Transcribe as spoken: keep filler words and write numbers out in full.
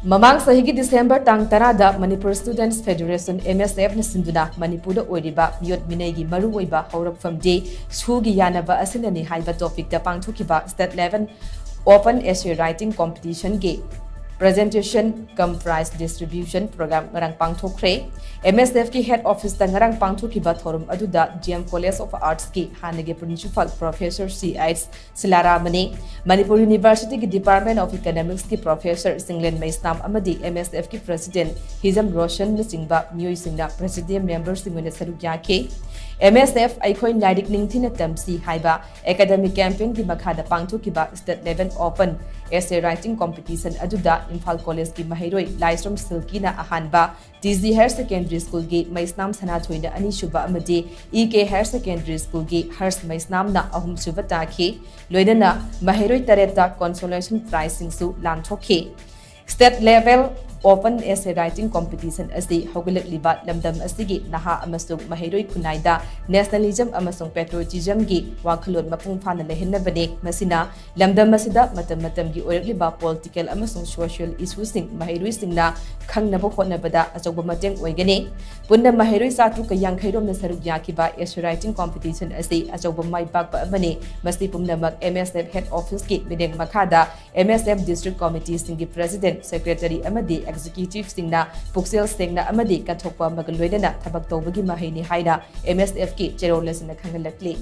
ꯃꯃꯥꯡ ꯆꯍꯤꯒꯤ ꯗꯤꯁꯦꯝꯕꯔ ꯇꯥꯡ ꯇꯔꯥꯗ Manipur Students Federation, M S F ꯅ ꯁꯤꯟꯗꯨꯅ ꯃꯅꯤꯄꯨꯔꯗ ꯑꯣꯏꯔꯤꯕ ꯃꯤꯑꯣꯠ ꯃꯤꯅꯩꯒꯤ ꯃꯔꯨꯑꯣꯏꯕ ꯍꯧꯔꯛꯐꯝꯗꯤ ꯁꯨꯒꯤ ꯌꯥꯅꯕ ꯑꯁꯤꯅꯅꯤ ꯍꯥꯏꯕ ꯇꯣꯄꯤꯛꯇ ꯄꯥꯡꯊꯣꯛꯈꯤꯕ State Level Open Essay Writing Competition ꯒꯤ Presentation cum Prize Distribution Program ꯉꯔꯥꯡ ꯄꯥꯡꯊꯣꯛꯈ꯭ꯔꯦ꯫ M S F ꯀꯤ Head Office ꯇ ꯉꯔꯥꯡ ꯄꯥꯡꯊꯣꯛꯈꯤꯕ ꯊꯧꯔꯝ ꯑꯗꯨꯗ D M College of Arts ꯀꯤ ꯍꯥꯟꯅꯒꯤ Principal Professor C H ꯁꯤꯂꯥꯔꯥꯃꯅꯤ, Manipur University ꯒꯤ Department of Economics ꯀꯤ Professor ꯆꯤꯡꯂꯦꯟ ꯃꯩꯁꯅꯥꯝ ꯑꯃꯗꯤ M S F ꯀꯤ President ꯍꯤꯖꯝ ꯔꯣꯁꯟꯅꯆꯤꯡꯕ ꯃꯤꯑꯣꯏꯁꯤꯡꯅ Presidium member ꯁꯤꯡ ꯑꯣꯏꯅ ꯁꯔꯨꯛ ꯌꯥꯈꯤ꯫ M S F ꯑꯩꯈꯣꯏ ꯂꯥꯏꯔꯤꯛ ꯅꯤꯡꯊꯤꯅ ꯇꯝꯁꯤ ꯍꯥꯏꯕ academic campaign ꯒꯤ ꯃꯈꯥꯗ ꯄꯥꯡꯊꯣꯛꯈꯤꯕ State Level Open Essay Writing Competition ꯑꯗꯨꯗ ꯏꯝꯐꯥꯜ College ꯀꯤ ꯃꯍꯩꯔꯣꯏ ꯂꯥꯏꯁ꯭ꯔꯝ ꯁꯤꯜꯀꯤꯅ ꯑꯍꯥꯟꯕ, T G Higher Secondary School ꯒꯤ ꯃꯩꯁꯅꯥꯝ ꯁꯅꯥꯊꯣꯏꯅ ꯑꯅꯤꯁꯨꯕ ꯑꯃꯗꯤ E K Higher Secondary School ꯒꯤ ꯍꯔꯁ ꯃꯩꯁꯅꯥꯝꯅ ꯑꯍꯨꯝꯁꯨꯕ ꯇꯥꯈꯤ꯫ ꯂꯣꯏꯅꯅ ꯃꯍꯩꯔꯣꯏ ꯇꯔꯦꯠꯇ consolation prize ꯁꯤꯡꯁꯨ ꯂꯥꯟꯊꯣꯛꯈꯤ꯫ State Level Open Essay Writing Competition ꯑꯁꯤ ꯍꯧꯒꯠꯂꯛꯂꯤꯕ ꯂꯝꯗꯝ ꯑꯁꯤꯒꯤ ꯅꯍꯥ ꯑꯃꯁꯨꯡ ꯃꯍꯩꯔꯣꯏ ꯈꯨꯟꯅꯥꯏꯗ nationalism ꯑꯃꯁꯨꯡ patriotism ꯒꯤ ꯋꯥꯈꯜꯂꯣꯟ ꯃꯄꯨꯡ ꯐꯥꯅ ꯂꯩꯍꯟꯅꯕꯅꯤ꯫ ꯃꯁꯤꯅ ꯂꯝꯗꯝ ꯑꯁꯤꯗ ꯃꯇꯝ ꯃꯇꯝꯒꯤ ꯑꯣꯏꯔꯛꯂꯤꯕ political ꯑꯃꯁꯨꯡ social issue ꯁꯤꯡ ꯃꯍꯩꯔꯣꯏꯁꯤꯡꯅ ꯈꯪꯅꯕ ꯍꯣꯠꯅꯕꯗ ꯑꯆꯧꯕ ꯃꯇꯦꯡ ꯑꯣꯏꯒꯅꯤ꯫ ꯄꯨꯟꯅ ꯃꯍꯩꯔꯣꯏ ꯆꯥꯇ꯭ꯔꯨꯛꯀ ꯌꯥꯡꯈꯩ ꯔꯣꯝꯅ ꯁꯔꯨꯛ ꯌꯥꯈꯤꯕ essay writing competition ꯑꯁꯤ ꯑꯆꯧꯕ ꯃꯥꯏ ꯄꯥꯛꯄ ꯑꯃꯅꯤ꯫ ꯃꯁꯤ ꯄꯨꯝꯅꯃꯛ M S F Head Office ꯀꯤ ꯃꯤꯠꯌꯦꯡ ꯃꯈꯥꯗ M S F District Committee ꯁꯤꯡꯒꯤ President, Secretary ꯑꯃꯗꯤ Executive ꯁꯤꯡꯅ ꯄꯨꯛꯆꯦꯜ ꯁꯦꯡꯅ ꯑꯃꯗꯤ ꯀꯠꯊꯣꯛꯄ ꯑꯃꯒ ꯂꯣꯏꯅꯅ ꯊꯕꯛ ꯇꯧꯕꯒꯤ ꯃꯍꯩꯅꯤ ꯍꯥꯏꯅ M S F ꯀꯤ ꯆꯦꯔꯣꯜ ꯑꯁꯤꯅ ꯈꯪꯍꯜꯂꯛꯂꯤ꯫